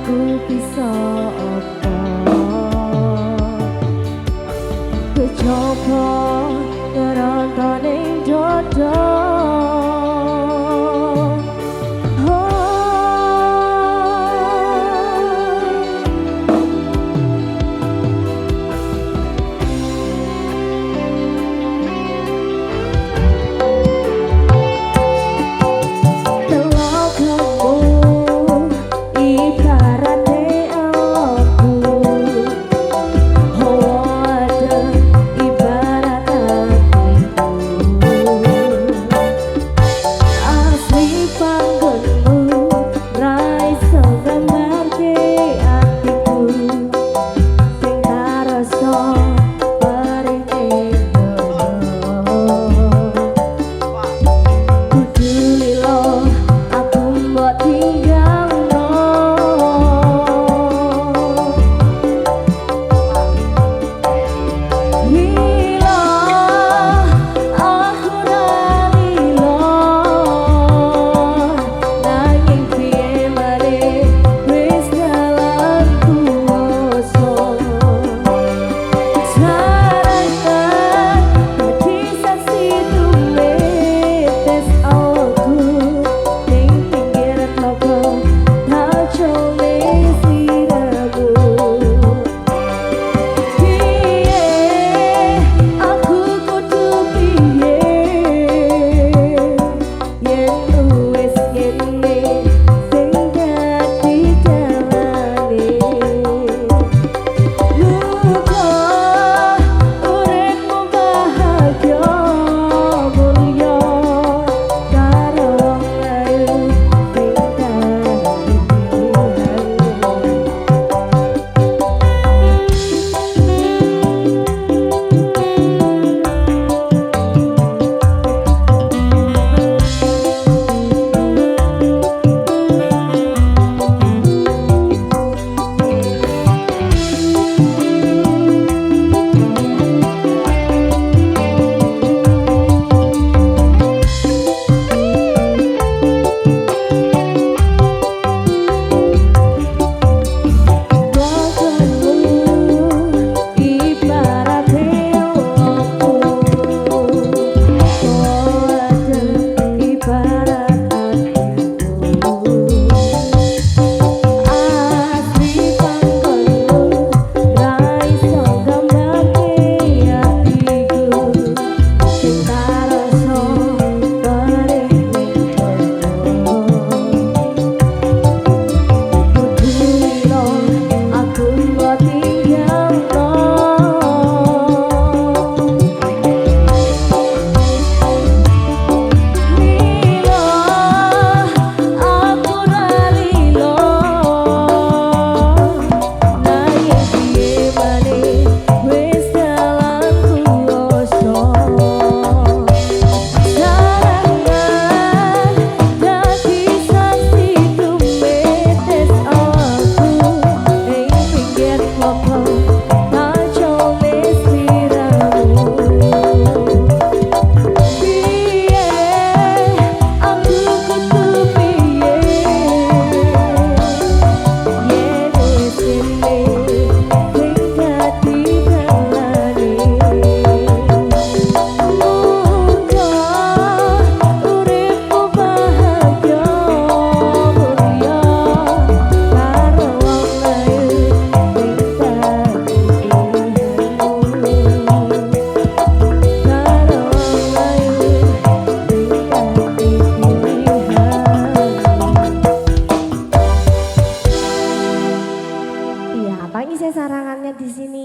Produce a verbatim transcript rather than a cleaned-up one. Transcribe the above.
Ku piso oppo, kecopo ngerontoneng dodo. Oh. Telokmu ibarate aku, hawa ada ibarat apiku. Asli panggonmu, raiso gambarke atiku. Sing tarasa perih endo. Kudu lilo aku mbok tinggalno. Lilo, aku ra lilo. Nanging piye male wis dalan kuwoso. Sarangan dadi saksi tumetes awakku ning pinggir toko, tau cole sliramu. Piye aku kudu piye? Yen uwis kene sing dadi dalane. Muga uripmu bahagia mulya karo wong ayu sing dadi pilihanmu. Iya, banyak saya sarangannya di sini.